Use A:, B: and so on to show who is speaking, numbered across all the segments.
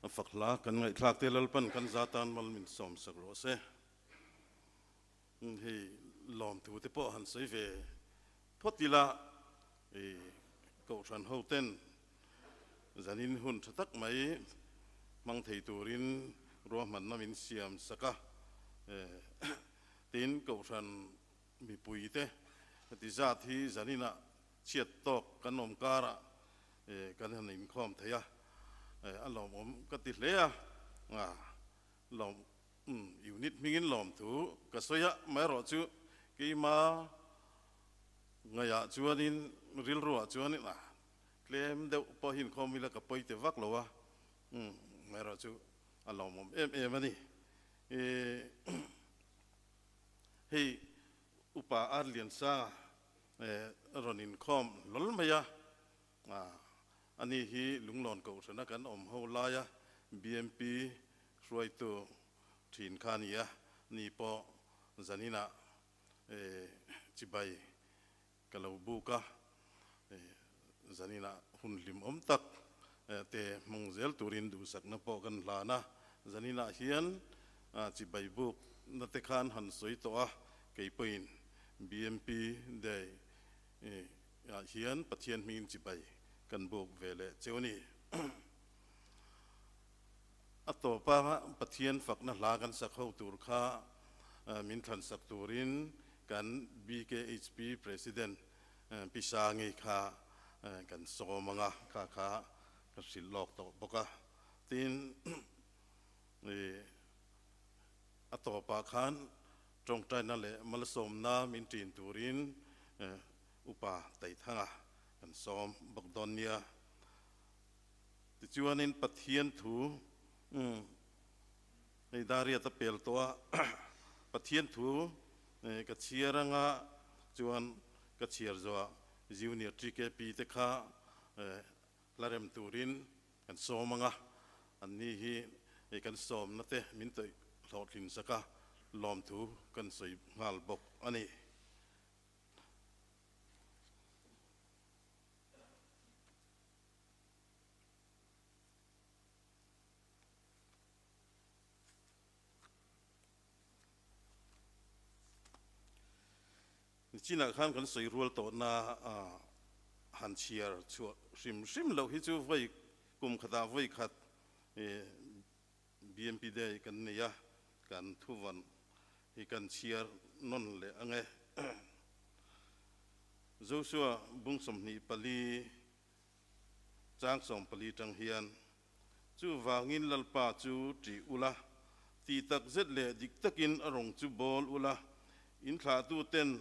A: A fak hla kan ngaihthlak te Lalpan kan za tan mal min sawm sak rawh se. Hei lawmthu te pawh han sawi ve phawt ila i Kohhran ho ten zanin hun tha tak mai hmang thei turin ruahmanna min siam sak a, tin Kohhran mipui te heti zat hi zaninah chhiat tawk kan awm karah kan han inkhawm thei a, a lawmawm ka ti hle a, lawm unit hmingin lawmthu ka sawi a, amaherawh chu keima Ngaiah chuanin rilruah chuanin a tlem deuh pawh hi inkhawm ila ka pawi ti vak lo a, erawh chu a lawmawm em em a ni. Hei upa Arliansanga rawn inkhawm hlawl mai a, ani hi Lunglawn Kohhrana kan awm ho laia BMP hruaitu thin kha a ni a, ni pawh zaninah Chibai ka lo buk a, zaninah hun hlimawm tak te hmang zel turin duhsakna pawh kan hlan a, zaninah hian chibai buk na te khan han sawi tawh a, kei pawhin BMP Day ah hian Pathian hmingin chibai kan buk ve leh cheu a ni. A tawpa Pathian fakna hla kan sak ho tur kha min thlan sak turin kan BKHP President Pi Sangi kha kan sawm ang a, kha kha ka hrilh lawk tawh bawk a. Tin, a tawpah khan tawngtaina leh malsawmna min ṭin turin Upa Taithanga kan sawm bawk dawn nia. Tichuanin Pathian thu hei Dariat a pel tawh a, Pathian thu ka chhiar anga chuan ka chhiar zawhah Junior TKP te kha hla rem turin kan sawm anga, anni hi hei kan sawmna te min tawih hlawhtlin sak a, lawmthu kan sawi nghal bawk a ni. Nichinah khan kan sawi rual tawhna han chhiar chhuah hrim hrim loh hi chu vawi kum khatah vawi khat BMP Day kan nei a, kan thuvawn hi kan chhiar nawn leh ang e. Joshua bung 24 chang 14 tang hian, Chuvangin Lalpa chu ṭih ula, tih tak zet leh dik takin a rawng chu bawl ula, in thlahtuten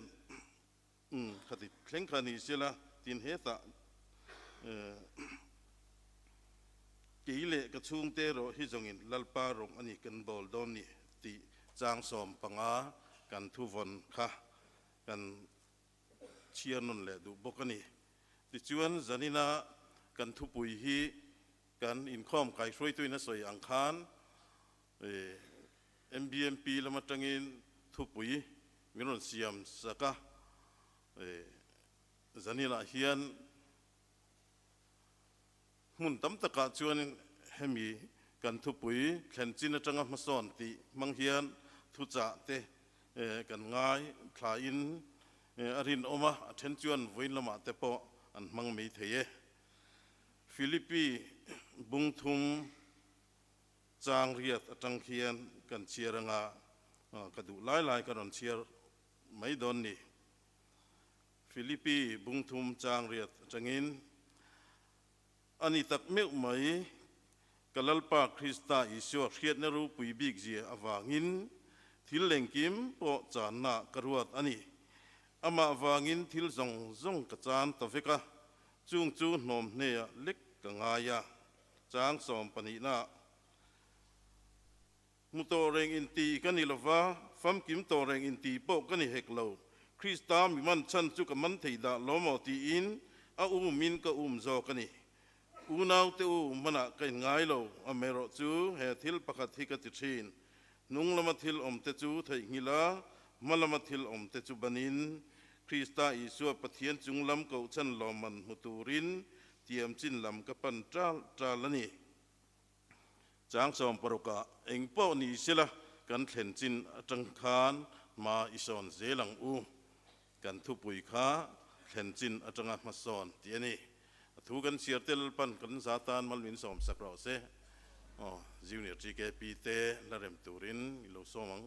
A: khati thleng kha ni sela, tin hetah kei leh ka chhungte erawh hi zawngin Lalpa rawng a ni kan bawl dawn ni tih chang 15 kan thuvawn kha kan chhiar nawn leh duh bawk a ni. Tichuan, zanina kan thupui hi kan inkhawm kaihruaituin a sawi ang khan MBMP lam atangin thupui min rawn siam sak a, zaninah hian hmun tam takah chuan hemi kan thupui thlen chin atanga hmasawn tih hmang hian thuchah te kan ngai thlain a rinawm a, a then chuan vawiin lamah te pawh an hmang mai thei e. Philippi bung thum chang riat atang khian kan chhiar anga ka duh lai lai ka rawn chhiar mai dawn ni. Philippi bung thum chang riat atangin a ni tak meuh mai, ka Lalpa Krista Isua hriatna ropui bik zia avangin thil lengkim pawh channa ka ruat a ni. Amah vangin thil zawng zawng ka chan ta vek a, chung chu hnawm hneah lek ka ngai a. Chang 12na. Hmu tawh reng inti ka ni lova, famkim tawh reng inti pawh ka ni hek lo. Krista mi man chhan chu ka man thei dah lo maw tiin a umin ka um zawk a ni. Unaute u, hmanah ka inngai lo, amaherawh chu he thil pakhat hi ka ti thin. Hnung lama thil awmte chu theihnghilh a, hma lama thil awmte chu banin, Krista Isua Pathian chung lam kohchhan lawmman hmu turin tiamchin lam ka pan ṭal ṭal a ni. Chang sawmparuka eng pawh ni sela kan thlen chin atang khan hma i sawn zel ang u. Kan thupui kha thlen chin atanga hmasawn tih a ni. A thu kan chhiar tel pan kan za tan mal min sawm sak rawh se. Aw, Junior TKP te la rem turin i lo sawm ang.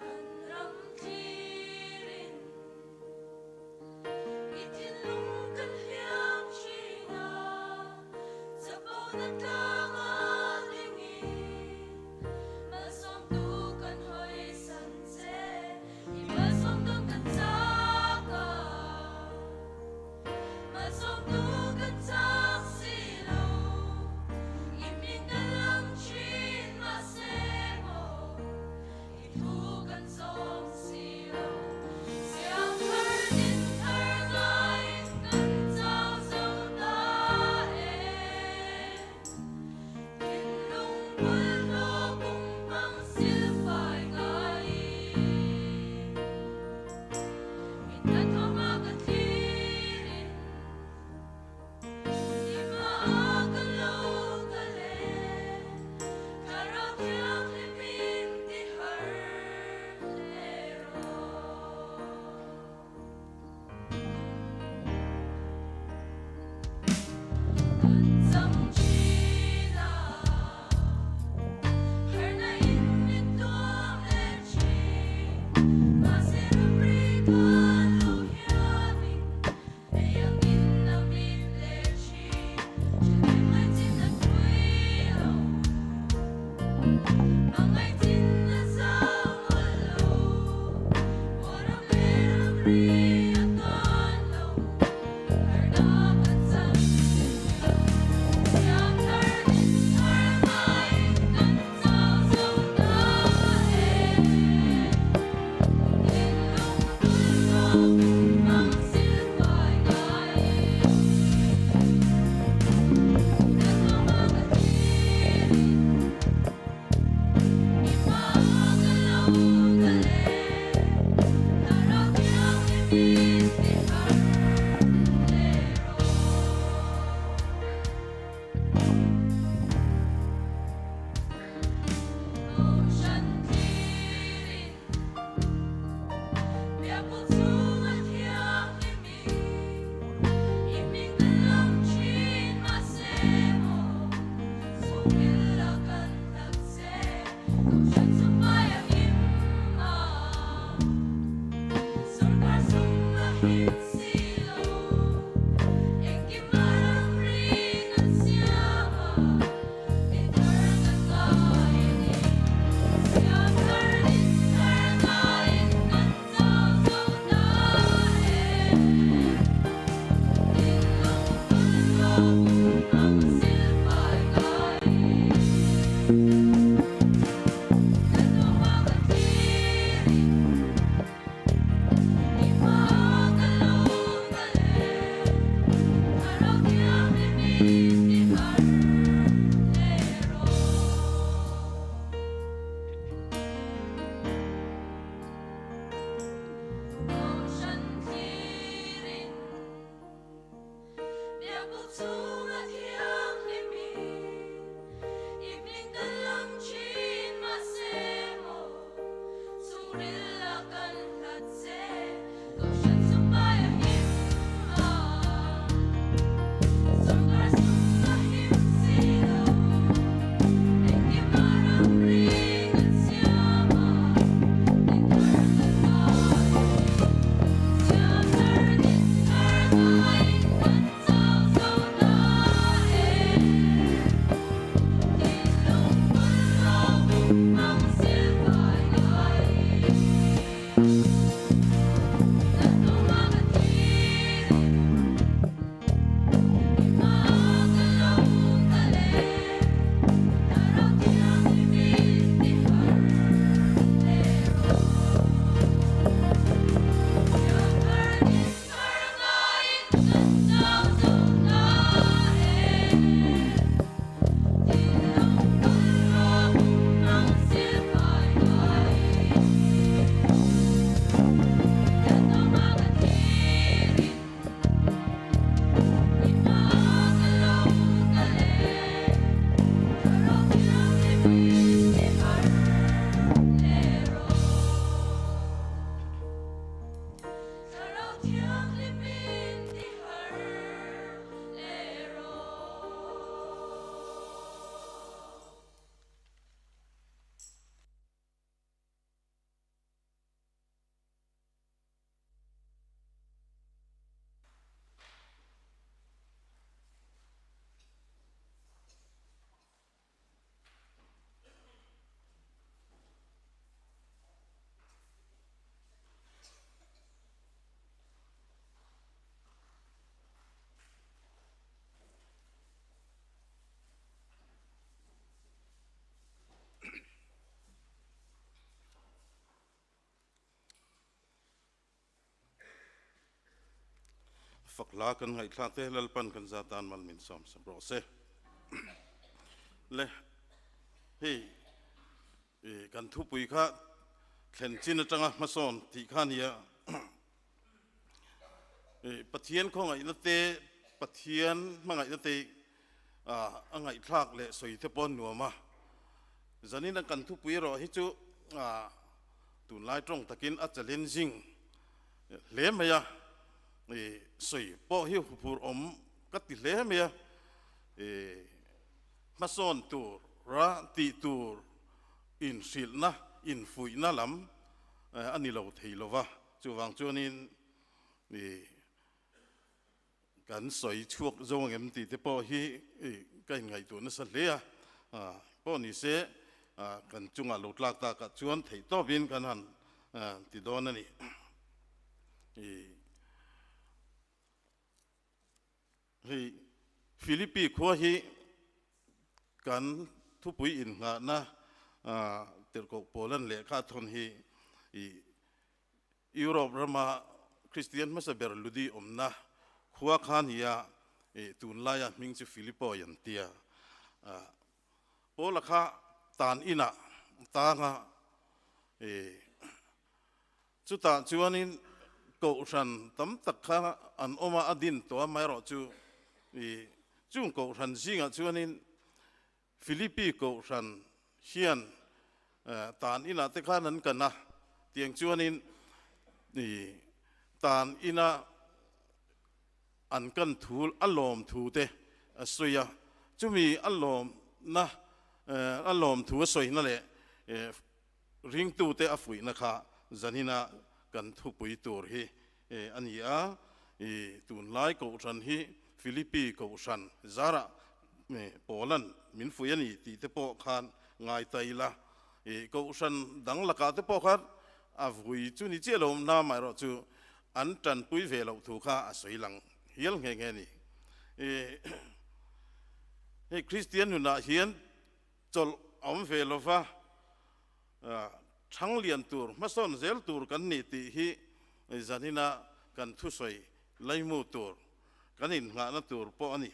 B: Kan ram thlirin i thinlung kan hliam thin a, chapona tlanga dingin malsawmtu kan hawisan che, i malsawmtu kan chak a, malsawmtu kan chak si lo, i hming kan lam thin mahse maw. I thu kan zawm si lo, siam thar din thar ngaiin kan chau zo ta e.
A: Fak hla kan ngaihthlak te Lalpan kan za tan mal min sawm sak rawh se. Le hei kan thupui kha thlen chin atanga hmasawn tih kha nia Pathian khawngaihna te Pathian hmangaihna te a ngaihthlak leh sawi te pawh nuam a. Zanin a kan thupui erawh hi chu tunlai tawng takin a challenging hle mai a, sawi pawh hi huphur awm ka ti hle mai a, hmasawn tur a tih tur inhrilhna, infuihna lam a ni lo thei lo va, chuvang chuanin kan sawi chhuak zo ang em tih te pawh hi ka inngaihtuah nasa hle a, pawh ni se kan chungah lo tlak takah chuan theih tawpin kan han ti dawn a ni. Hei Philippi khua hi kan thupui innghahna tirhkoh Paulan lehkha a thawn hi Europe rama Kristian hmasa ber Ludi awmna khua kha nia tunlaia hming chu Philippoi an tia. Paula kha tan inah tanga chutah chuanin kohhran tam tak kha an awm a, a din tawh a, amaherawhchu chung kohhran zingah chuanin Philippi kohhran hian tan inah te khan an kan a, tiang chuanin tan ina an kan thu a lawm thu te a sawi a, chumi a lawmna a lawm thu a sawina leh ringtute a fuihna kha zanina kan thupui tur hi a ni a, tunlai kohhran hi Philippi kohhran zarah Paulan min fuih a ni tih te pawh khan ngai ta ila, kohhran dang lakah te pawh khan a vui chu ni chiah lo awm hna amaherawh chu an tanpui ve loh thu kha a sawi lang hial nghe nghe a ni. Hei Kristian nunah hian chawlh a awm ve lo va, Thang lian tur, hmasawn zel tur kan ni tih hi zanina kan thusawi laimu tur, kan innghahna tur pawh a ni.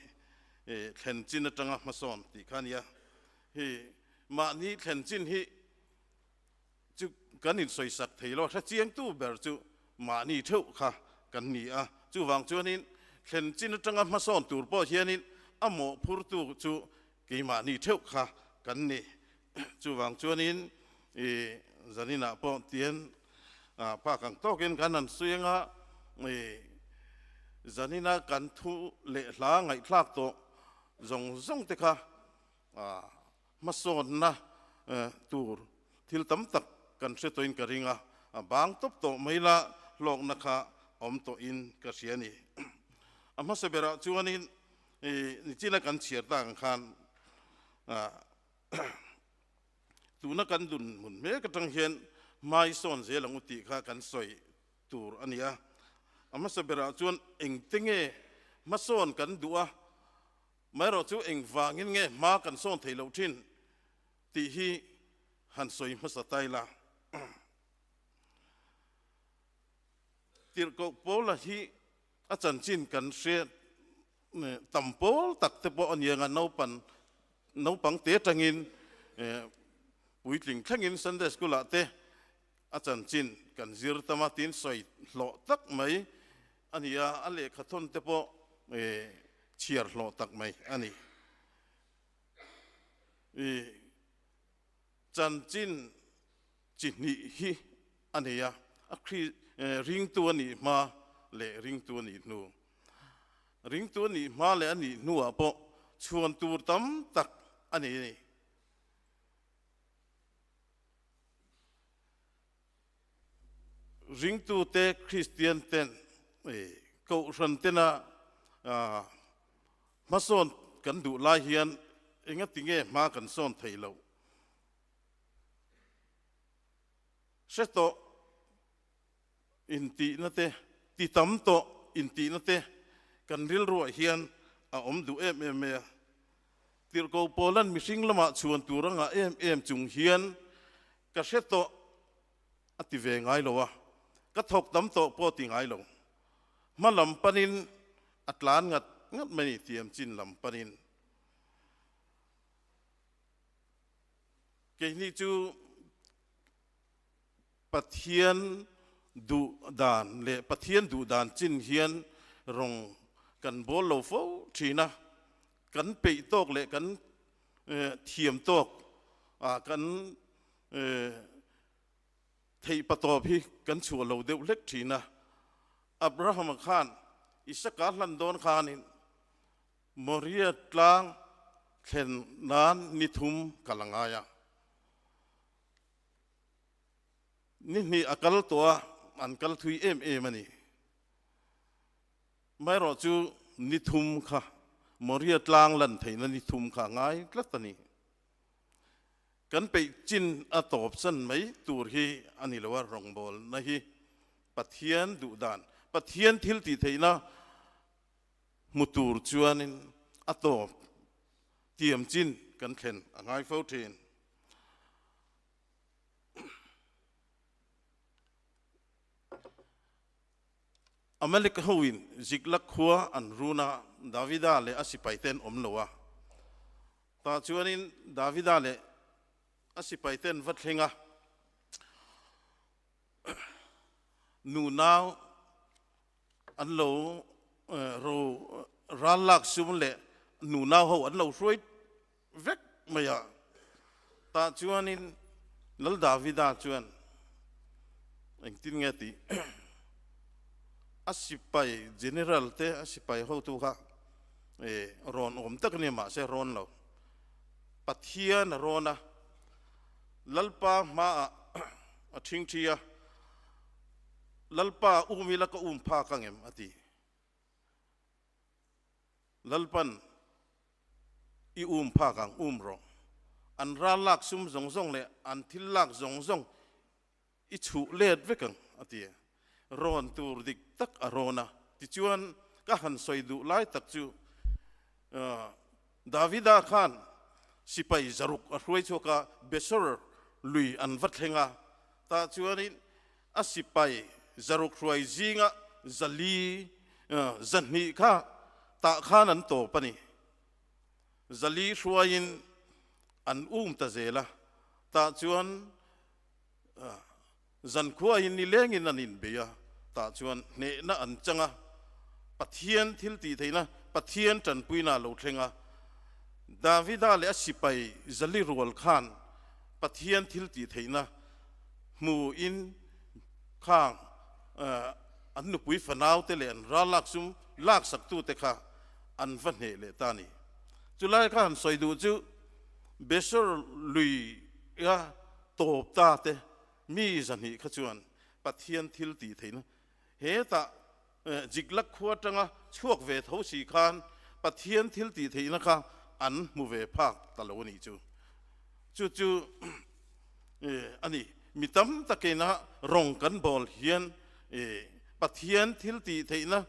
A: Thlen chin atanga hmasawn tih kha a nia. Hei mahni thlen chin hi chu kan insawisak thei lo, hre chiangtu ber chu mahni theuh kha kan ni a. Chuvang chuanin thlen chin atanga hmasawn tur pawh hianin a mawhphurtu chu keimahni theuh kha kan ni. Chuvang chuanin i zaninah pawh tian phak ang tawkin kan han suiang a, i zanina kan thu leh hla ngaihthlak tawh zawng zawng te kha hmasawnna tur thil tam tak kan hre tawhin ka ring a, a bang tawp tawh mai la hlawkna kha awm tawhin ka hria a ni. A hmasa berah chuanin nichina kan chhiar tak ang khan tuna kan dun hmun hmek atang hian hmai sawn zel ang u tih kha kan sawi tur a ni a. A hmasa berah chuan engte nge hmasawn kan duh a, Maherawh chu engvangin nge hma kan sawn thei loh thin tih hi han sawi hmasa ta ila. Tirhkoh Paula hi a chanchin kan hre tam pawl tak te pawh a ni anga naupan naupang te atangin puitling thlengin Sunday School ah te a chanchin kan zir tam a tin sawi hlawh tak mai a ni a, a lehkha thawn te pawh chhiar hlawh tak mai a ni. I chanchin chi hnih hi a nei a, a Kri ringtu a nih hma leh ringtu a nih hnu. Ringtu a nih hma leh a nih hnuah pawh chhuan tur tam tak a nei a ni. Ringtute Kristian ten Kohhran tena hmasawn kan duh lai hian engati nge hma kan sawn thei loh? Hre tawh intihna te, ti tam tawh intihna te kan rilruah hian a awm duh em em mai a. Tirhkoh Paula'n mihring lamah chhuan tur a ngah em em chung hian ka hre tawh a ti ve ngai lo a, ka thawk tam tawh pawh ti ngai lo. Hma lam panin a tlan ngat ngat mai ni tiam chin lam panin. Keini chu Pathian duh dan leh Pathian duh dan chin hian rawng kan bawl lo fo thin a, kan peih tawk leh kan thiam tawk ah kan Theih patawp hi kan chhuah lo deuh hlek thin a. Abrahama khan Isaka hlan dawn khanin Moria tlang thlen nan ni thum kal a ngai a. Ni hnih a kal tawh a, an kal thui em em a ni. Maherawh chu ni thum kha Moria tlang lan theihna ni thum kha a ngai tlat a ni. Kan peih chin a tawp chan mai tur hi a ni lo a, rawngbawlna hi Pathian duh dan, Pathian thil tih theihna hmu tur chuanin a tawp tiam chin kan thlen a ngai fo thin. Amalek hoin Ziklag khua an run a, Davida leh a sipaite an awm lo a. Tah chuanin Davida leh a sipaite an va thleng a, nunau an lo ro ral lak sum leh nunau ho an lo hruai vek mai a. Tah chuanin Lal Davida chuan engtin nge tih a sipai general te a sipai hotu kha Rawn awm tak a ni mahse rawn lo. Pathian a rawn a, Lalpa hmaah a ṭhingṭhi a, Lalpa um ila ka um phak ang em? a ti. Lalpan i um phak ang, um rawh. An ral lak sum zawng zawng leh an thil lak zawng zawng I chhuh let vek ang, a ti a. Rawn tur dik tak a rawn a. Tichuan, ka han sawi duh lai tak chu, Davida khan sipai zaruk a hruai chhuak a, Besor lui an va thleng a. Tah chuanin a sipai zaruk hruai zinga zali zahnih kha tah khan an tawp a ni. Zali hruaiin an um ta zel a. Tah chuan Zankhuain nilengin an inbei a, tah chuan hnehna an chang a, Pathian thil tih theihna, Pathian tanpuina a lo thleng a. Davida leh a sipai zali rual khan Pathian thil tih theihna hmuin khang an nupui fanaute leh an ral lak sum laksaktute kha an va hneh leh ta a ni. Chulai kha han sawi duh chu Besor lui a tawp ta te mi zahnih kha chuan Pathian thil tih theihna hetah Ziklag khua atanga chhuak ve tho si khan Pathian thil tih theihna kha an hmu ve phak ta lo a nih chu. Chu chu a ni. Mi tam takina rawng kan bawl hian Pathian thil tih theihna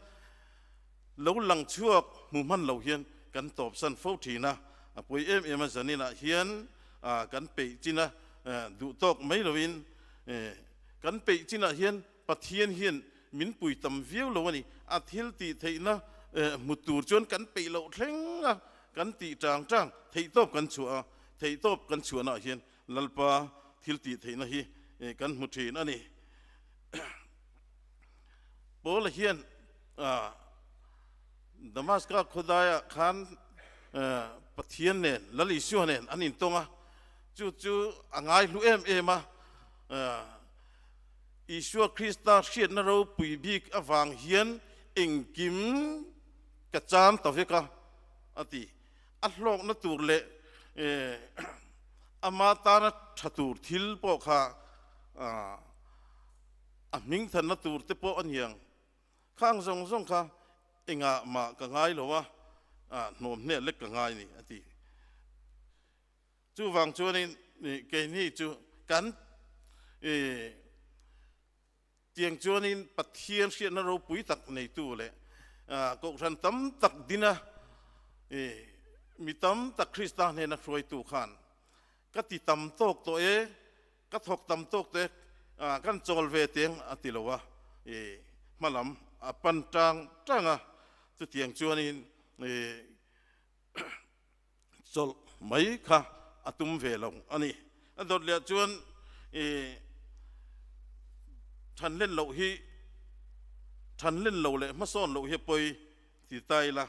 A: lo lang chhuak hmu hman lo hian kan tawpsan fo thin a. A pawi em em a, zaninah hian kan peih chin a, duh tawk mai loin kan peih chinah hian Pathian hian min pui tam viau lo a ni. A thil tih theihna hmu tur chuan kan peih loh thleng a, kan tih tang tang, theihtawp kan chhuah a, theihtawp kan chhuahnaah hian Lalpa thil tih theihna hi kan hmu thin a ni. Paula hian Damaska khawdaiah khan Pathian nen, Lal Isua nen an intawng a, chu chu a ngaihlu em em a. Isua Krista hriatna ropui bik avang hian engkim ka chan ta vek a, a ti. A hlawkna tur leh ama tana tha tur thil pawh kha a hmingthanna tur te pawh a niang. Khang zawng zawng kha engah mah ka ngai lo a, hnawm hneh lek ka ngai ni, a ti. Chuvang chuanin keini chu kan tiang chuanin Pathian hriatna ropui tak neitu leh Kohhran tam tak dina mi tam tak Krista hnena hruaitu khan ka ti tam tawk tawh e, ka thawk tam tawk tawh e, kan chawl ve teng a ti lo a, hmalam a pan tang tang a. Chutiang chuanin chawlh mai kha a tum ve lo a ni. A dawt leh chuan i than len loh hi than len lo leh hmasawn loh hi a pawi ti ta ila,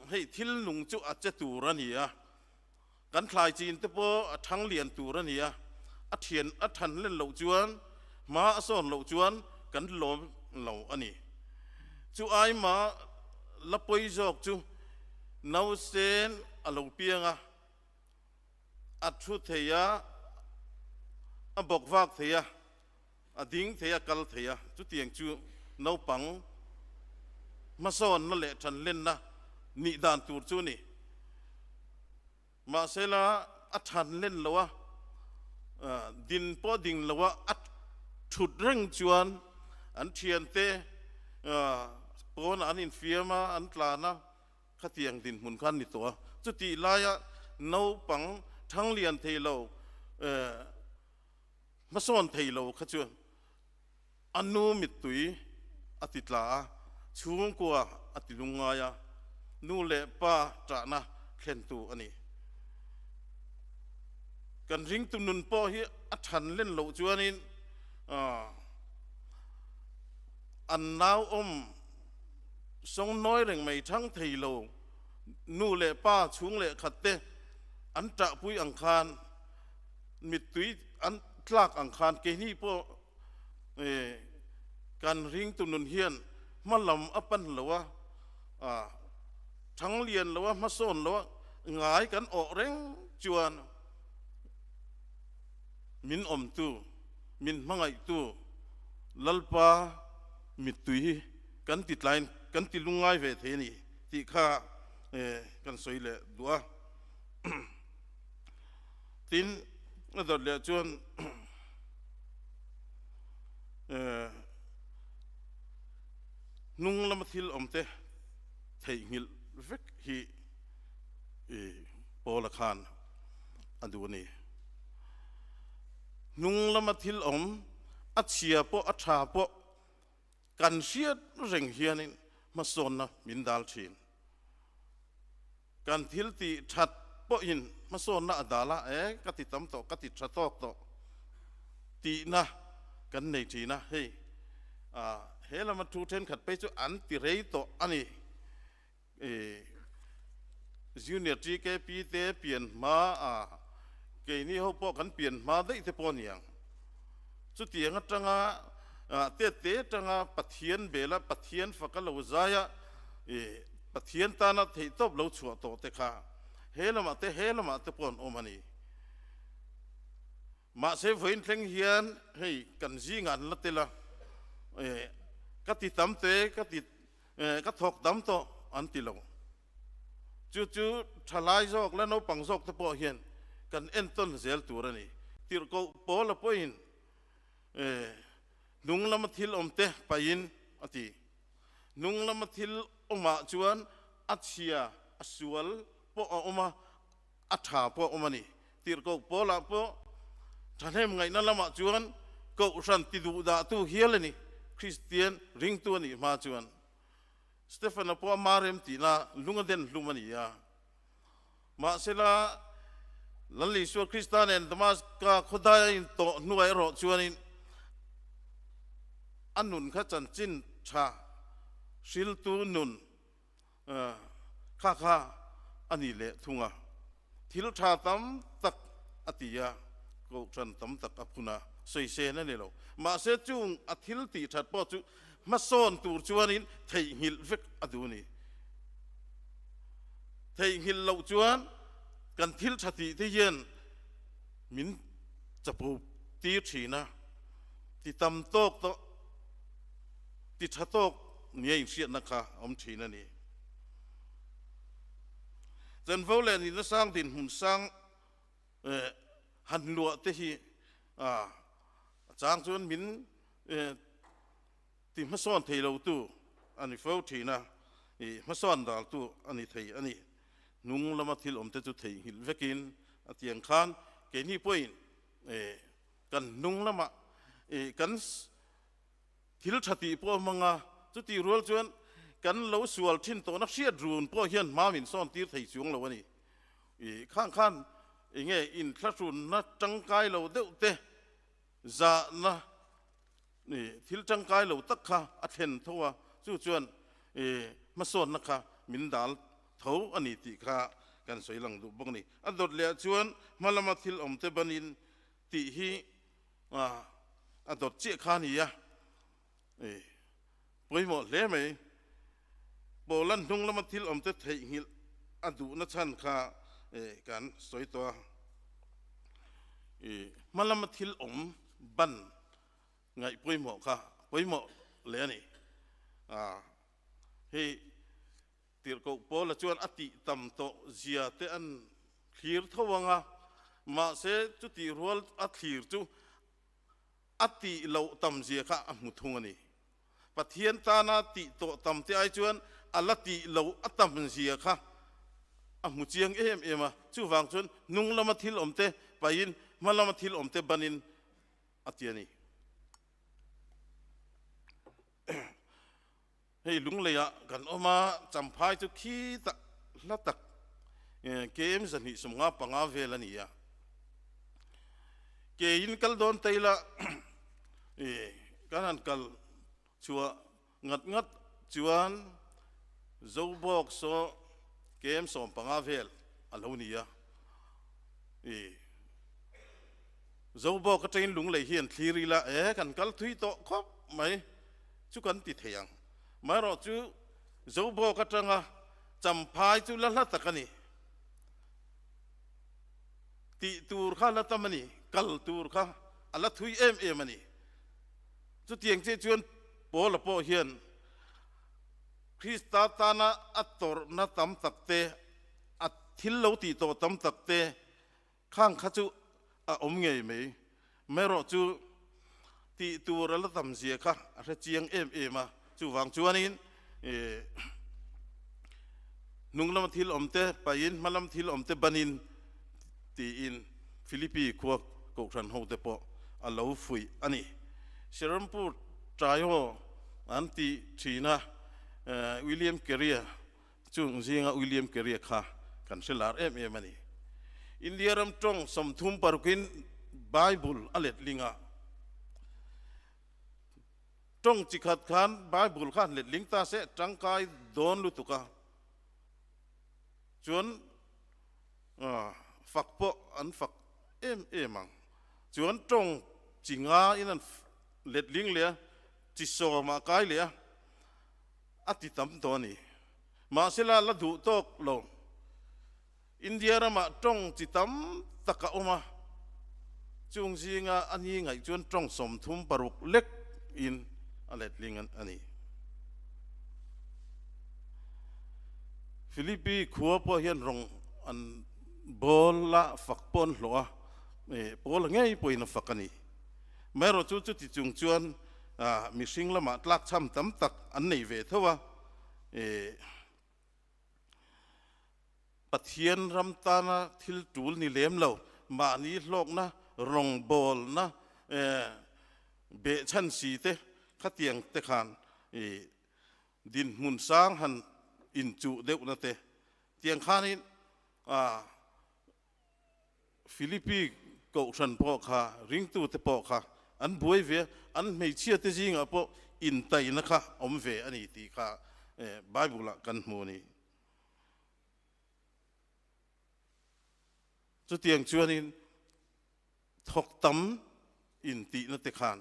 A: hei thil nung chu a che tur a ni a, kan thlai chin te pawh a thang lian tur a ni a, a thian a than len loh chuan hma a sawn loh chuan kan lawm lo a ni. Chu aima la pawi zawk chu Nausen a lo piang a, a thu thei a, a bawk vak thei a, a ding thei a, kal thei a. Chutiang chu naupang hmasawnna leh thanlenna nih dan tur chu a ni. Mahsela a thanlen lo a, din pawh ding lo a, a thut reng chuan an thiante pawnah an infiam a, an tlan a. Khatiang dinhmun kha an ni tawh a, chutih laia naupang thanglian thei lo, hmasawn thei lo kha chuan a nu mittui a ti tla a, chhungkua a ti lungngai a, nu leh pa ṭahna thlentu a ni. Kan ringtu nun pawh hi a ṭhan len loh chuanin an nauawm Sawngnawi reng mai thang thei lo nu leh pa chhung leh khat te an ṭahpui ang khan mittui an tlak ang khan keini pawh kan ringtu nun hian hma lam a pan lo a, thang lian lo a, hmasawn lo a ngai kan awh reng chuan min awmtu, min hmangaihtu Lalpa mittui hi kan ti tlaiin kan ti lungngai ve thei a ni tih kha kan sawi leh duh a. Tin, a dawt leh chuan hnung lama thil awm te theihnghilh vek hi Paula khan a duh a ni. Hnung lama thil awm a chhia pawh a tha pawh Kan hriat reng hianin hmasawnna min dal thin. Kan thil tih that pawhin hmasawnna a dal a, e ka ti tam tawh, ka ti tha tawk tawh tihna kan nei thin a, hei he lama thu thenkhat phei chu an ti rei tawh a ni. Junior TKP te pian hma a keini ho pawh kan pian hma daih te pawh a ni ang. Chutiang atanga tete atanga Pathian bela Pathian faka lo zaia. Pathian tana theihtawp lo chhuah tawh te kha he lamah te he lamah te pawh an awm a ni. Mahse vawiin thleng hian hei kan zingah an la tel a, ka ti tam te, ka ti ka thawk tam tawh an ti lo. Chu chu thalai zawk la naupang zawk te pawh hian kan entawn zel tur a ni. Tirhkoh Paula pawhin hnung lama thil awm te pahin a ti. Hnung lama thil awmah chuan a chhia, a sual pawh a awm a, a tha pawh a awm a ni. Tirhkoh Paulah pawh thahnem ngaihna lamah chuan Kohhran ti duhdahtu hial a ni, Kristian ringtu a nih hma chuan. Stefana pawh ama rem tihna lung a den hlum a ni a. Mahsela, Lal Isua Krista nen Damaska khawdai a intawh hnuah erawh chuanin a nun kha chanchin tha hriltu nun kha kha a ni leh thung a. Thil tha tam tak a ti a, kohhran tam tak a phun a, sawisên a ni lo. Mahse, chung a thil tih that pawh chu hmasawn tur chuanin theihnghilh vek a duh a ni. Theihnghilh loh chuan kan thil tha tih te hian min chapo tir thin a, ti tam tawk tawh, ti tha tawk nia inhriatna kha a awm thin a ni. Chanvo leh nihna sang dinhmun sang han luah te hi a chang chuan min ti hmasawn thei lo tu a ni fo thin a, i hmasawn dal tu a ni thei a ni. Hnung lama thil awm te chu theihnghilh vekin a tiang khan keini pawhin kan hnung lama kan thil tha tih pawh a hmang a, chutih rual chuan kan lo sual thin tawhna hriat run pawh hian hma min sawn tir thei chuang lo a ni. I khang khan enge inthlahrunna tangkai lo deuh te zahna i thil tangkai lo tak kha a thlen tho a, chu chuan i hmasawnna kha min dal tho a ni tih kha kan sawi lang duh bawk a ni. A dawt leh ah chuan hma lama thil awm te banin tih hi a dawt chiah kha a ni a, i pawimawh hle mai. Paula hnung lama thil awm te theihnghilh a duhna chhan kha kan sawi tawh a, i hma lama thil awm ban ngaih pawimawh kha pawimawh leh a ni. Hei Tirhkoh Paula chuan a tih tam tawh zia te an thlir tho ang a, mahse chutih rual a thlir chu a tih loh tam zia kha a hmu thung a ni. Pathian tana tih tawh tam te ai chuan a la tih loh a tam zia kha a hmu chiang em em a, chuvang chuan hnung lama thil awm te pahin hma lama thil awm te banin a ti a ni. Hei lungleiah kan awm a, Champhai chu khi tak hla tak KM 255 vel a ni a. Keiin kal dawn ta ila kan han kal chhuah ngat ngat chuan Zobawk saw KM 15 vel a lo ni a. Zobawk atangin lunglei hi an thlir ila e kan kal thui tawh khawp mai. Chu kan ti thei ang. Maherawh chu Zobawk atanga Champhai chu la hla tak a ni. Tih tur kha la tam a ni, kal tur kha a la thui em em a ni. Chutiang chiah chuan Paula pawh hian Krista tana a tawrhna tam tak te, a thil lo tih tawh tam tak te, Khang kha chu a awm ngei mai. Maherawh chu tih tur a la tam zia kha a hre chiang em em a. Chuvang chuanin hnung lama thil awm te pahin hma lam thil awm te banin tiin Philippi khua Kohhran ho te pawh a lo fuih a ni. Serampur Taiho an tih thin a, William Carey-a Chung zinga William Carey-a kha kan hre lar em em a ni. India ram tawng 36 in Bible a let ling a. Tawng chi khat khan Bible kha han let ling ta se tangkai dawn lutuk a. Chuan fak pawh an fak em em ang. Chuan tawng chi nga in an let ling leh a, chi sawmah kai leh a. A ti tam tawh a ni. Mahsela la duh tawk lo. India ramah tawng chi tam tak a awm a, chung zinga a ni ngaih chuan tawng 36 lek in a letling a ni. Philippi khua pawh hian rawng an bawl a, fak pawh an hlawh a, Paula ngei pawhin a fak a ni. Amaherawhchu chuti chung chuan mihring lamah tlakchham tam tak an nei ve tho a, Pathian ram tana thil tul ni lem lo, mahni hlawkna, rawngbawlna, behchhan si te khatiang te khan dinhmun sang han inchuh deuhna te tiang khanin Philippi kohhran pawh kha, ringtute pawh kha an buai ve a, an hmeichhiate zingah pawh intaina kha awm ve a ni tih kha Bible-ah kan hmu a ni. Chutiang chuanin thawk tam intihna te khan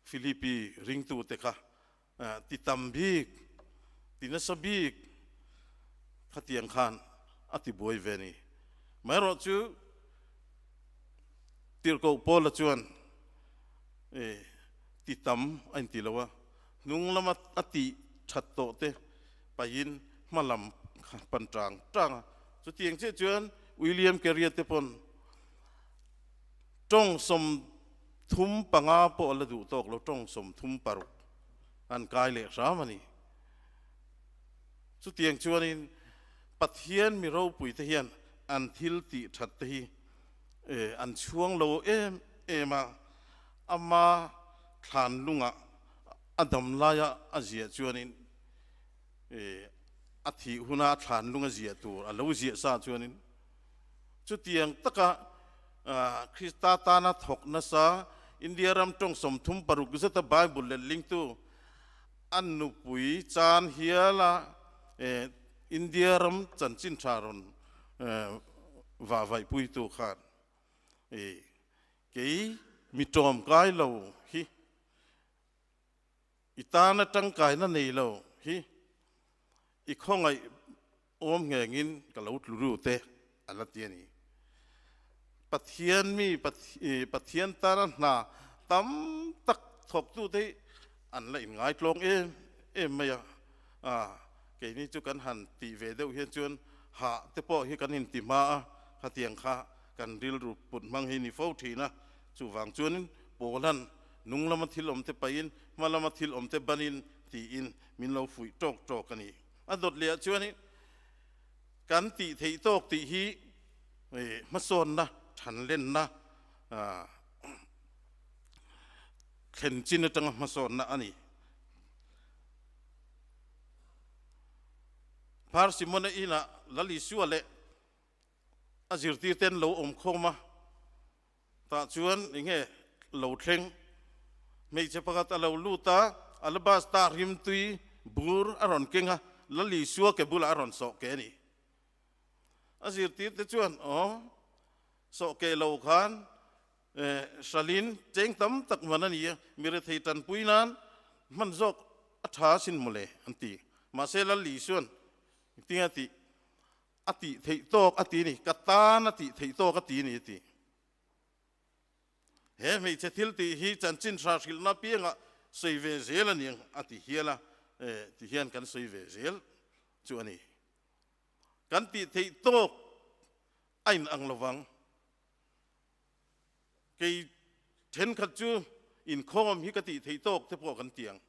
A: Philippi ringtute kha ti tam bik, ti nasa bik khatiang khan a ti buai ve a ni. Amaherawh chu Tirhkoh Paula chuan ti tam a inti lo a, hnung lama a tih that tawh te pahin hma lam kha pan tang tang a. Chutiang chiah chuan William Carey te pawn tawng 35 pawh a la duh tawk lo, tawng 36 an kai leh hram a ni. Chutiang chuanin Pathian mi ropui te hian an thil tih that te hi an chhuang lo em em a, ama thlan lungah a dam laia a ziah chuanin a thih huna a thlan lung a ziah tur a lo ziah sa chuanin chutiang taka Krista tana thawk nasa India ram tawng 36 zeta Bible letlingtu an nupui chan hiala India ram chanchin tha rawn vah vaihpuitu khan kei mi tawmkai lo hi i tana tangkaina nei lo hi i khawngaih awm nghengin ka lo tlu ru te a la ti a ni. Pathian mi Pathian tana hna tam tak thawktute hi an la inngaitlawng em em mai a, keini chu kan han tih ve deuh hian chuan hah te pawh hi kan inti hma a, khatiang kha kan rilru put hmang hi ni fo thin a, chuvang chuanin Pawlan nung lama thil awm te pahin hma lama thil awm te banin tiin min lo fuih tawk tawk a ni. A dawt leh ah chuanin kan tih theih tawk tih hi hmasawnna, thanlenna, thlen chin atanga hmasawnna a ni. Phar Simona inah Lal Isua leh a zirtirte an lo awm khawm a, tah chuan enge lo thleng? Hmeichhe pakhat a lo lut a, alabasta rimtui bur a rawn keng a, Lal Isua ke bulah a rawn sawh ke a ni. A zirtirte chuan, Aw, sawh ke lo khan Hralin cheng tam tak man a ni a, mi rethei tanpui nan hman zawk a tha asin mawle an ti. Mahse Lal Isuan tinga tih a tih theih tawk a ti ni, ka tan a tih theih tawk a ti ni a ti. He hmeichhe thil tih hi chanchin hra hrilhna piangah sawi ve zel a ni ang a ti hial a, ti hian kan sawi ve zel chu a ni. Kan tih theih tawk a inang lovang. Kei thenkhat chu inkhawm hi ka tih theih tawk te pawh kan ti ang.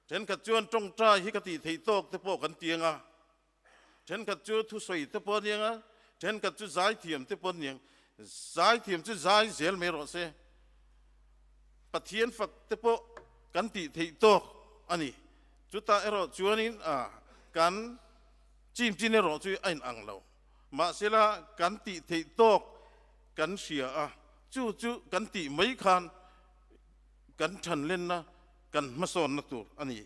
A: Thenkhat chuan tawngtai hi ka tih theih tawk te pawh kan ti ang a. Thenkhat chu thusawi te pawh a ni ang a, thenkhat chu zaithiam te pawh a ni ang. Zaithiam chu zai zel mai rawh se. Pathian fak te pawh kan tih theih tawk a ni. Chutah erawh chuanin kan chin chin erawh chu a inang lo. Mahsela kan tih theih tawk kan hria a, chu chu kan tih mai khan kan thanlenna, kan hmasawnna tur a ni.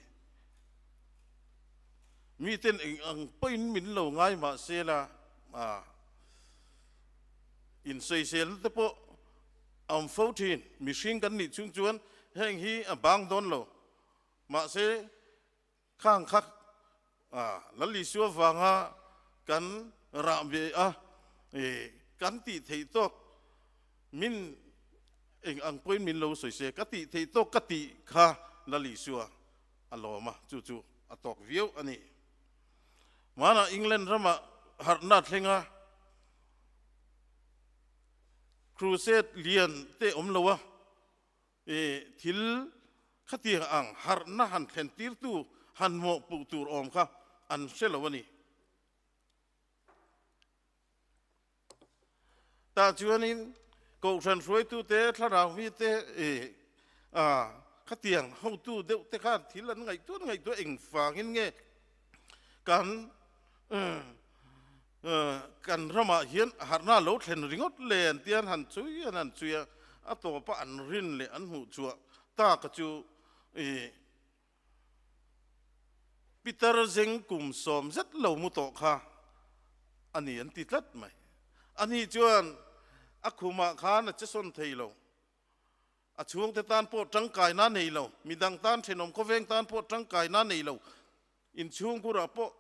A: Miten eng ang pawhin min lo ngai mahsela insawiselna te pawh a awm fo thin. Mihring kan nih chhung chuan heng hi a bang dawn lo. Mahse khang kha Lal Isua vanga kan rah ve a, kan tih theih tawk min eng ang pawhin min lo sawi se, ka tih theih tawk ka tih kha Lal Isua a lawm a, chu chu a tawk viau a ni. Hmanah England ramah harhna thleng a, Crusade lian te awm lo a, thil khatiang ang harhna han thlen tirtu han mawhpuh tur awm kha an hre lo a ni. Tah chuanin Kohhran hruaitute, thlarau mite khatiang hotu deuh te khan thil an ngaihtuah an ngaihtuah engvangin nge kan Kan ramah hian harhna lo thlen ringawt le an tia an han chui an han chui a, a tawpa an rin leh an hmuh chhuah taka chu i Peter zeng kum sawm zet lo mu tawh kha a ni an ti tlat mai. Ani chuan a khumah khan a che sawn thei lo. A chhungte tan pawh tangkaina nei lo, midang tan thenawm khawveng tan pawh tangkaina nei lo, inchhungkurah pawh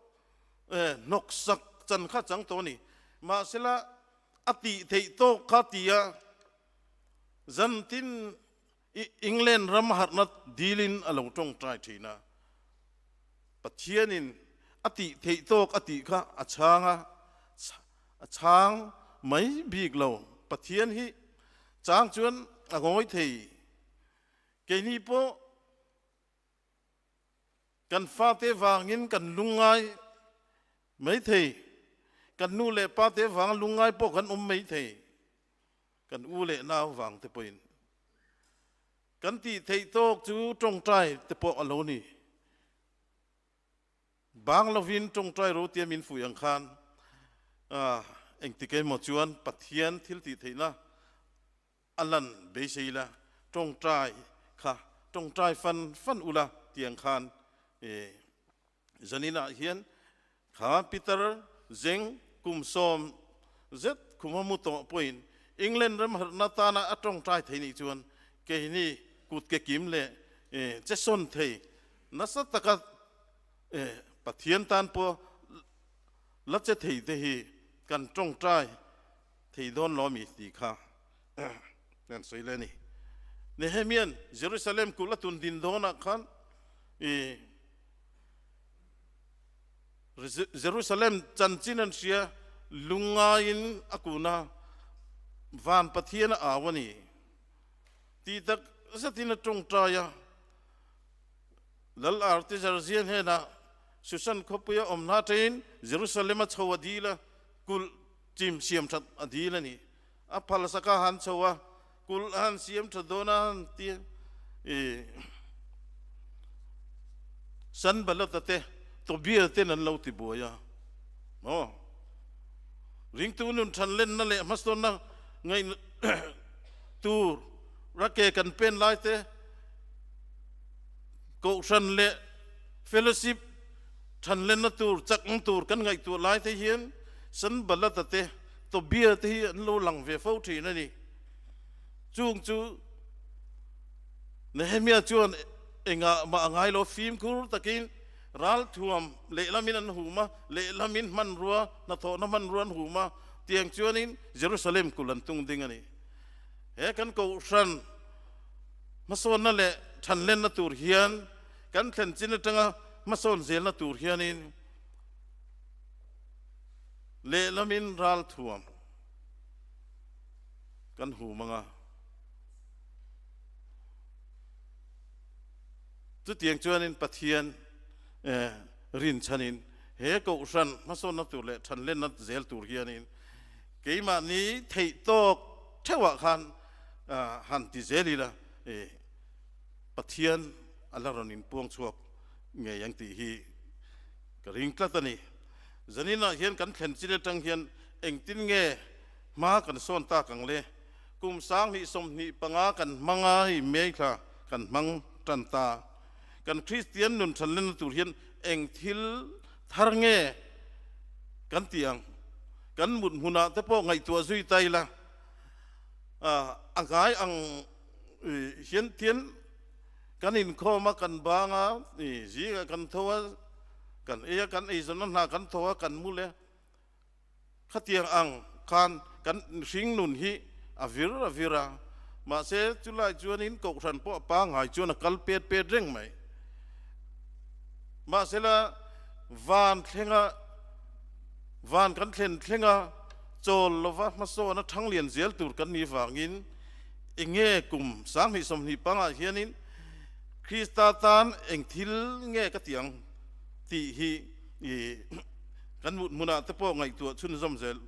A: hnawksak chan kha chang tawh a ni. Mahsela a tih theih tawk kha tia zantin England ram harhna dilin a lo tawngtai thin a. Pathianin a tih theih tawk a tih kha a chhang a, a chhang mai bik lo. Pathian hi chang chuan a ngawi thei. Keini pawh kan fate vangin kan lungngai mai thei, kan nu leh pate vanga lungngai pawh kan awm mai thei, kan u leh nau vang te pawhin. Kan tih theih tawk chu tawngtai te pawh a lo ni. Bang lovin tawngtai ro tia min fuih ang khan engtik emaw chuan Pathian thil tih theihna a lan beisei la, tawngtai kha tawngtai fan fan ula tih ang khan zaninah hian kha Peter zeng kum sawm zet khuma mu tawh pawhin England ram harhna tana a tawngtai thei nih chuan keini kut ke kim leh che sawn thei Nasa taka Pathian tan pawh la che thei te hi kan tawngtai thei dawn lo mi tih kha kan sawi leh a ni. Nehemian Jerusalem kulh a tun din dawnah khan Jerusalem chanchin an hria lungngaiin a kun a, van Pathian a au a ni tih tak zetin a tawngtai a. Lal Artizarzian hnenah Susan khawpuia awm hna ṭain Jerusalem a chho a dil a, kulh chim siam ṭhat a dil a ni. A phalsak a han chho a, kulh a han siam ṭha dawn a han ti a, i Sanballat-a te, Tobia ten an lo ti buai a. Maw? Ringtu nun ṭhan lenna leh hmasawnna ngaih tur rake kan pen lai te, Kohhran leh fellowship thanlenna tur, chakna tur kan ngaihtuah lai te hian Sanballat-a te, Tobia te hi an lo lang ve fo thin a ni. Chung chu Nehemia chuan engah mah a ngai lo, fimkhur takin ralthuam lehlamin an hum a, lehlamin hmanrua, hnathawhna hmanrua an hum a, tiang chuanin Jerusalem kulh an tung ding a ni. He kan kohhran Hmasawnna leh thanlenna tur hian kan thlen chin atanga hmasawn zelna tur hianin lehlamin ralthuam kan hum ang a. Chutiang chuanin Pathian rinchhanin he kohhran hmasawnna tur leh thanlenna zel tur hianin Keimahni theih tawk theuhah khan han ti zel ila Pathian a la rawn inpuang chhuak ngei ang tih hi ka ring tlat a ni. Zaninah hian kan thlen chin atang hian engtin nge hma kan sawn tak ang le? Kum 2025 kan hmang a, hei May thla kan hmang tan ta. Kan Kristian nun thanlenna tur hian eng thil thar nge kan tih ang? Kan mut hmunah te pawh ngaihtuah zui ta ila, a ngai ang hian tian kan inkhawm a, kan bang a, zingah kan tho a, Kan ei a, kan eizawnna hna kan thaw a, kan mu leh a. Khatiang ang khan kan hring nun hi a vir a vir a, mahse chulai chuanin kohhran pawh a pangngai chuan a kal pet pet reng mai. Mahsela van thlenga van kan thlen thlenga chawl lova hmasawn a thang lian zel tur kan nih vangin enge kum 2020 pangah hianin Krista tan eng thil nge ka ti ang tih hi Kan mut hmunah te pawh ngaihtuah chhunzawm zel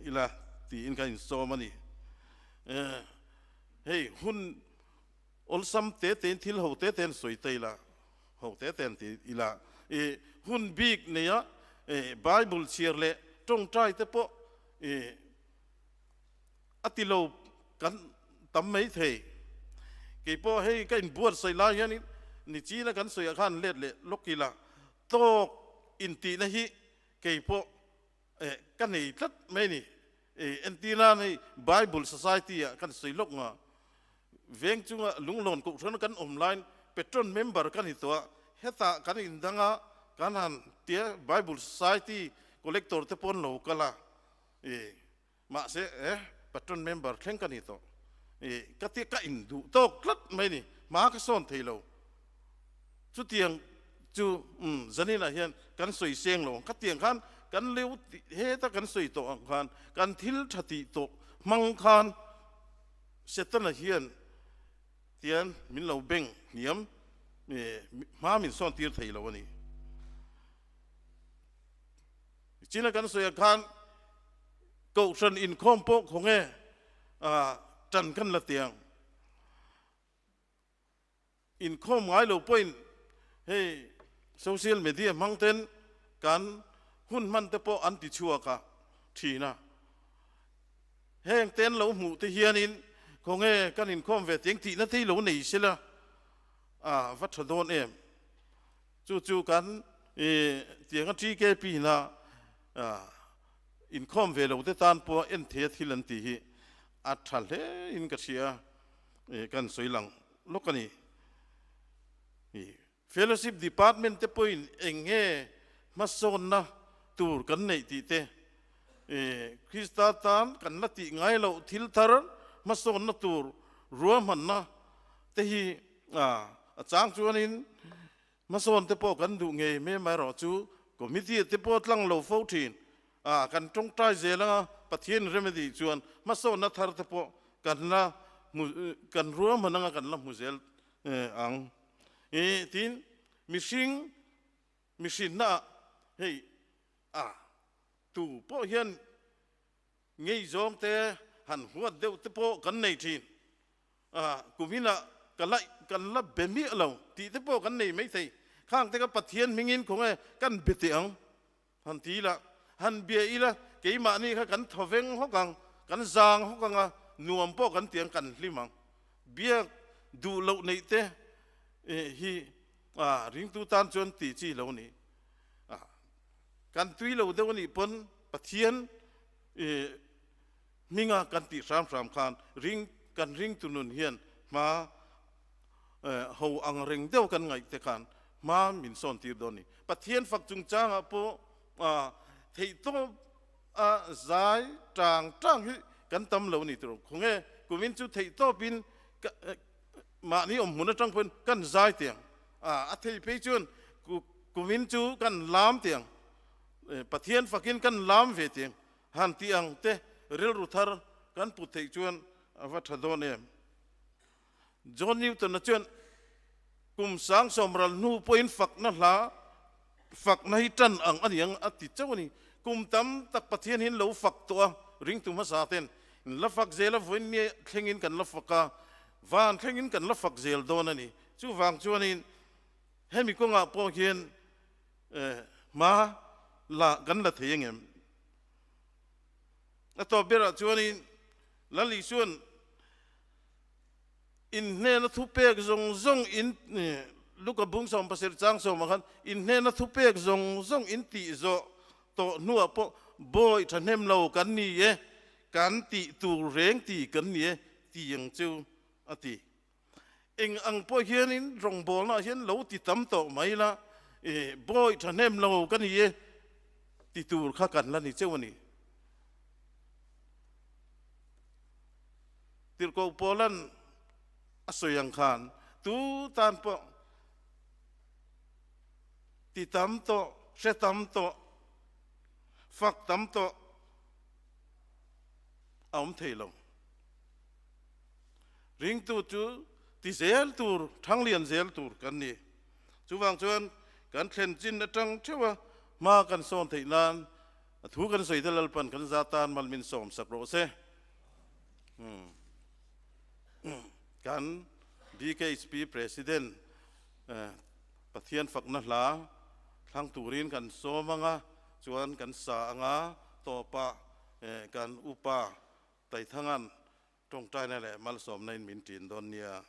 A: ila tiin ka insawm a ni. Hei hun awlsam te tein thil ho te tein sawi ta ila, ho te tein ti ila, i hun bik neia Bible chhiar leh tawngtai te pawh i a ti lo kan tam mai thei. Kei pawh hei ka inbuatsaih lai hianin nichina kan sawiah khan let leh lawk ila Tawk intihna hi kei pawh ka nei tlat mai a ni. Entirnan hei Bible Society ah kan sawi lawk nga, veng chunga lunglawn kohhran kan awm laiin patron member ka ni tawh a, hetah kan indang a, kan han tia Bible Society collector te pawh an lo kal a, mahse patron member thleng ka ni tawh. Ka tia ka induh tawk tlat mai a ni, hma ka sawn thei lo. Chutiang chu umm zaninah hian kan sawi seng lo ang. Khatiang khan kan leu heta kan sawi tawh ang khan kan thil tha tih tawh hmang khan Setana hian tian min lo beng hniam hma min sawn tir thei lo a ni. China kan sawi ang khan Kohhran inkhawm pawh khawnge tan kan la tiang. Inkhawm ngai lo pawhin hei social media hmang ten kan hun hman te pawh an ti chhuak a thin a. Heng te an lo hmuh te hianin khawnge kan inkhawm ve tih tihna te hi lo nei sela a va tha dawn em. Chu chu kan tianga TKP na inkhawm ve lo te tan pawh en thei a thil an tih hi a tha hle in ka hria. Kan sawi lang lawk a ni. Fellowship Department te pawhin eng nge hmasawnna tur kan neih tih te, Krista tan kan la tih ngai loh thil thar hmasawnna tur ruahmanna te hi a chang chuanin hmasawn te pawh kan duh ngei mai amaherawhchu Committee te pawh tlang lo fo thin. A, kan tawngtai zel anga Pathian remedy chuan hmasawnna thar te pawh kan la hmu, kan ruahman anga kan la hmu zel ang. I, tin, mihring, mihrinna ah hei, a, tu pawh hian ngei zawng te han huat deuh te pawh kan nei thin. A, kuminah ka la, kan la be miah lo tih te pawh kan nei maithei. Khang te kha Pathian hmingin khawnge kan be teh ang. Han ti ila, han bia ila, keimahni kha kan thaw veng hawk ang, kan zang hawk ang a, nuam pawh kan ti ang, kan hlim ang. Biak duh loh neih te hi ringtu tan chuan tih chi lo ni. Kan tui lo deuh a nih pawn Pathian hminga kan tih hram hram khan ring kan ringtu nun hian hma ho ang reng deuh kan ngaih te khan hma min sawn tir dawn a ni. Pathian fak chungchangah pawh theihtawp a zai tang tang hi kan tam lo a ni tur. Khawnge kumin chu theihtawpin mahni awm hmun atang pawhin kan zai tiang a thei phei chuan kumin chu kan lam tiang Pathian fakin kan lam ve tiang han tih ang te rilru thar kan put theih chuan a va tha dawn em. John Newton-a chuan kum 70,000 ral hnu pawhin fakna hla fakna hi tan ang a ni ang a ti chauh a ni. Kum tam tak Pathian hi an lo fak tawh a, ringtu hmasa ten in la fak zel a, vawiin mi thlengin kan la fak a, van thlengin kan la fak zel dawn a ni. Chuvang chuanin hemi kawngah pawh hian hma la kan la thei angem? A tawp berah chuanin Lal Isua'n In hnena thupek zawng zawng in Luka bung 17 chang sawmah khan in hnena thupek zawng zawng in tih zawh tawh hnuah pawh bawi thahnem lo kan ni e, kan tih tur reng ti kan ni e ti ang chu a ti. Eng ang pawh hianin rawngbawlnaah hian lo ti tam tawh mai la, Bawi thahnem lo ka ni e ti tur kha kan la ni cheu a ni. Tirhkoh Paulan a sawi ang khan tu tan pawh ti tam tawh, hre tam tawh, fak tam tawh a awm thei lo. Ringtu chu ti zel tur, thanglian zel tur kan ni. Chuvang chuan kan thlen chin atang theuh a hma kan sawn theih nan a thu kan sawi te Lalpan kan za tan mal min sawm sak rawh se. Kan BKHP President Pathian fakna hla thlang turin kan sawm anga chuan kan sa anga tawpah kan upa Taithangan tawngtaina leh malsawmna in min tin dawn nia.